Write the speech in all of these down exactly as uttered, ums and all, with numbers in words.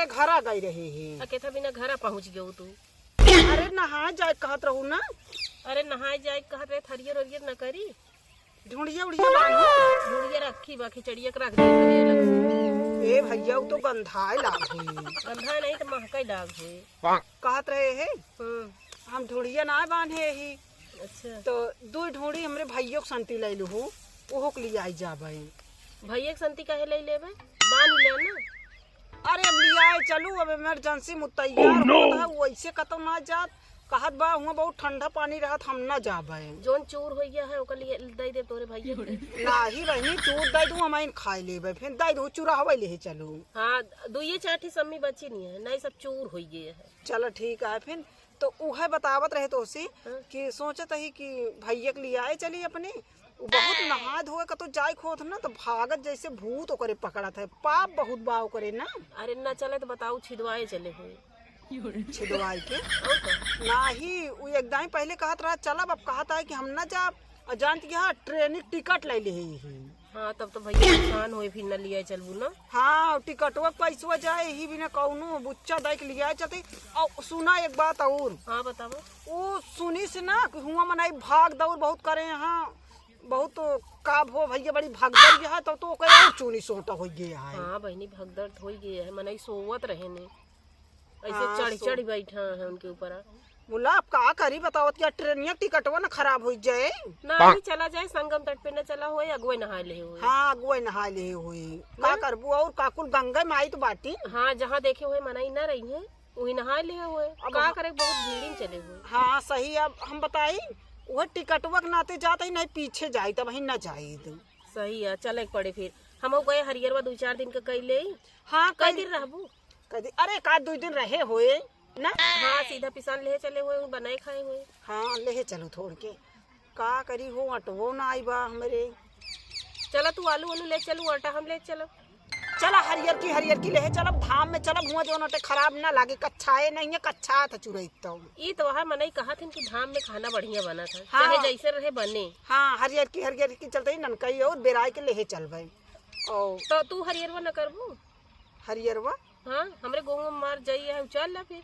घरा गई रही ही। आ, केथा बिना घरा पहुँच गयो तू? अरे, नहाए जाए कहत रहू ना। अरे, नहाए जाए कहत रहे, हरियर ओरियर न करी। ढूंढिया उड़िया बांधू। ढूंढिया रखी बा, खिचड़िया के रख दे, ये अलग से। ए भैया, उ तो गंधाए लाग होई। गंधाए नहीं तो महकाए लाग होई। कहत रहे हे, हम्म। हम ढूंढिया ना बांधे ही। अच्छा। तो दुइ ढूंढी हमरे भैया के संती ले लूहू, ओहो के लिए आई जाबे। भैया के संती काहे ले लेबे? बांध ले ना। अरे, अब लियाए चलू, अब emergency में तैयार होत है, वैसे कतौ ना जात। कहत बा, "हुआं बहुत ठंडा पानी रहत, हम ना जाबे।" जोन चूर होइ गया है, ओकर लिए दे दे तोरे भैया के। नाही बहिनी, चूर दे दू, हम आइन खाए लेबे, फिर दे दू, चूरा हवाई ले चलू। हाँ, दुइये चार ठी सम्मी बची नहीं है, नहीं सब चूर होइ गए है। चलो ठीक है फिर। तो उहे बतावत रहे तोसी हाँ। कि सोचत ही कि भैया के लिए आए चली अपने, उ बहुत नहा धोए कतौ जाए खोत ना, तो भागत जैसे भूत ओकरे पकड़त है, पाप बहुत बा ओकरे ना। अरे ना चले तो बताऊ, छिदवाए चले हुए। छिदवाए के? और का? नाही, उ एक दाई पहले कहत रहा चलब, अब कहत है कि हम ना जाब। और जानत कि हाँ, ट्रेन के टिकट ले ले ही। हाँ, तब तो भैया नुकसान होए, फिर न लिया चलबू ना। हाँ, टिकटवा के पैसवा जाए, यही बिना कौनो बुच्चा दाई के लिया चलते। और सुना एक बात और। हाँ, बतावा। वो सुनी से ना कि हुआं मनई भाग दौड़ बहुत करे हैं, बहुत का भो भैया बड़ी भगदड़ है, तो, तो ओकर और चूनी सोटा हो गया है। हाँ बहिनी, भगदड़ हो गया है, मनई सोवत रहे ने। ऐसे हाँ, चढ़ सो- चढ़ बैठा है उनके ऊपर। बोला, अब का करी बतावत, क्या ट्रेनिया टिकटवा न खराब हो जाए? ना, अभी चला जाए, संगम तट पे न चला होए, अगुए नहा ले होए। हाँ, अगुए नहा ले होए। का ना? करबू और काकुल गंगा माई तो बाटी। हाँ, जहाँ देखे हुए मनई ना रही है, वही नहा ले हुए। अब का हम करे, बहुत भीड़ में चले हुए। हाँ, सही। अब हम बताई, वह टिकटवा के नाते जात ही, नहीं पीछे जाई, तब ही न जाई तो। सही है, चले के पड़े फिर। हम गए हरियरवा दो चार दिन का कई ले। हाँ, कई कई दिन रहबू? कह दी, अरे, एक आध दुइ दिन रहे होए ना? हाँ, सीधा पिसान लेहे चले होए, उ बनाए खाए होए। हाँ, लेहे चलो थोड़ के। का करी हो, अटवो ना आई बा हमरे। चला, तू आलू, आलू ले चलू, आटा हम ले चलब। चला, हरियर की, हरियर की लेहे चलब, धाम में चलब, हुआं जौन अटे खराब ना लागे, कच्छाए नहीं है, कच्छा था चुरई तो। ई तो वहाँ मनई कहत हिन कि धाम में खाना बढ़िया बना था, हाँ। चाहे जैसे रहे बने। हाँ, हरियर की, हरियर की चलते ही ननकई और बेराय के लेहे चलबे। ओ। तो तू हरियरवा न करबू? हरियरवा? हाँ, हमरे गोहूँ मार जाइए है, उचार ला फिर।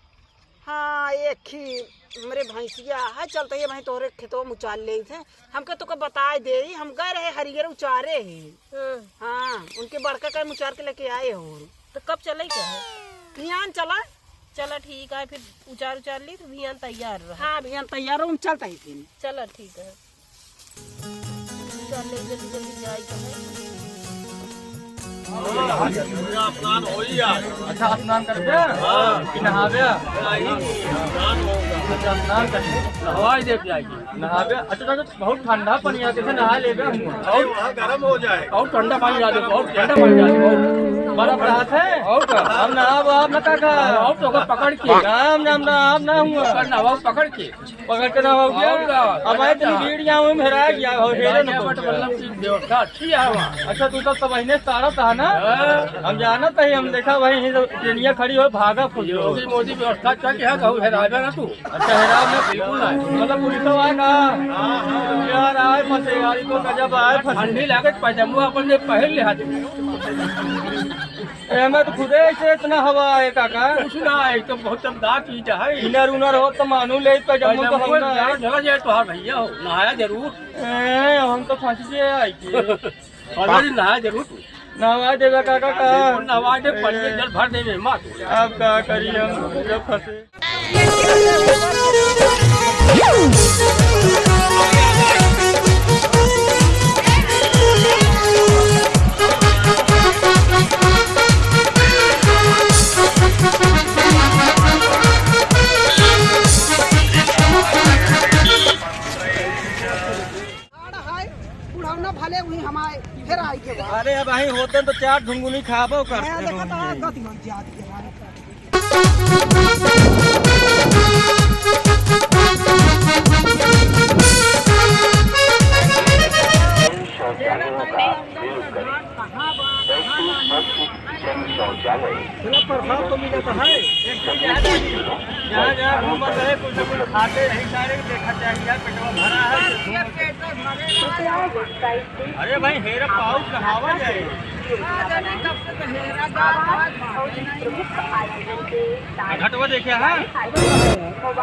हाँ, एक ही हमरे भैंसिया है, चलते ही भाई तोहरे खेतवा में उचार ले थे। हमके तोके बताए दे, हम गए रहे हरियर उचारे ही। हाँ। हाँ, उनके बड़का का उचार के लेके आए हो। तो कब चले क्या है? भियान चला। चला ठीक है, फिर उचार उचार ली तो भियान तैयार रह। हाँ, भियान तैयार रहो, हम चलते ही फिर। चला ठीक है। चल, ले, जल्दी, जल्दी जाए के है। अच्छा, स्नान करबे? हाँ। कि नहाबे? अच्छा, स्नान करबे। नहवाई देब जाए के। नहाबे? अच्छा, अच्छा, बहुत ठंडा पानी है, कैसे नहा लेबे हम? अरे, वहाँ गर्म हो जाए। और ठंडा पानी डाल दे, बहुत ठंडा पानी डाल दे, बहुत। बर्फ रहत है? और का? हम नहाब, आप ना का? और तो ओकर पकड़ के। राम, राम, राम, ना हुआ। ओकर नहाब पकड़ के। पकड़ के ना हो गया। और का? अब आए तो भीड़ यहाँ में हेरा गया हो, हेरे ना पहुंच गया। मतलब कि व्यवस्था अच्छी है वहाँ। अच्छा, तू सब तो बहिने तारा था ना? हाँ। हम जानत है, हम देखा वही ही तो ट्रेनिया खड़ी हो, भागा फुल। मोदी, मोदी व्यवस्था चल गया, कहूँ हेराबे ना तू। अच्छा, हेराब ना, बिल्कुल ना। मतलब पुलिस वाला ना। यार, आए फंसे यार, ई तो गजब आए फंसे। ठंडी लागे, पैजामा अपन ले पहन ले हाथ में। एमे तो खुदे ऐसे इतना हवा है, काका। कुछ ना है, तो बहुत दमदार चीज है। इनर उनर हो तो मानू ले, पैजामा तो पैजामा हम ना है। चला जाए तो हाँ भैया हो, नहाया जरूर। ए, हम तो फंस गए आई के। और अरे नहाया जरूर तू। नहवा देबे काका का। बिल्कुल नहवा दे, पनिया जल भर देबे, माँ तू। अब का करी हम, जब फंसे। बुढ़ौना भले हुई हमारे, फिर आई के बाद। अरे, अब अहीं होते तो चार ढुंगुनी खाबो करते हैं, देखा तो रोज। गति हो जाती है। शौचालयों का प्रयोग करें। वैष्णव स्वच्छ जन शौचालय। चलो, प्रसाद तो मिला तो है। जहाँ, जहाँ घूमत रहे, कुछ ना कुछ खाते रही, सारे को देखा चाहिए, यार, पेटवा भरा है। अरे भाई, हेरा पाउच कहावा जाए। प्रमुख घटवा देखे, हाँ?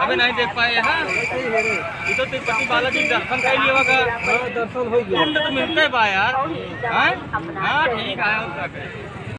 अबे नहीं देख पाए, हाँ? ये तो तिरुपति बालाजी के दर्शन कर लिया होगा। हाँ, दर्शन हो गया। पुण्य तो मिलते बा यार। हाँ? हाँ, ठीक है, और क्या करें?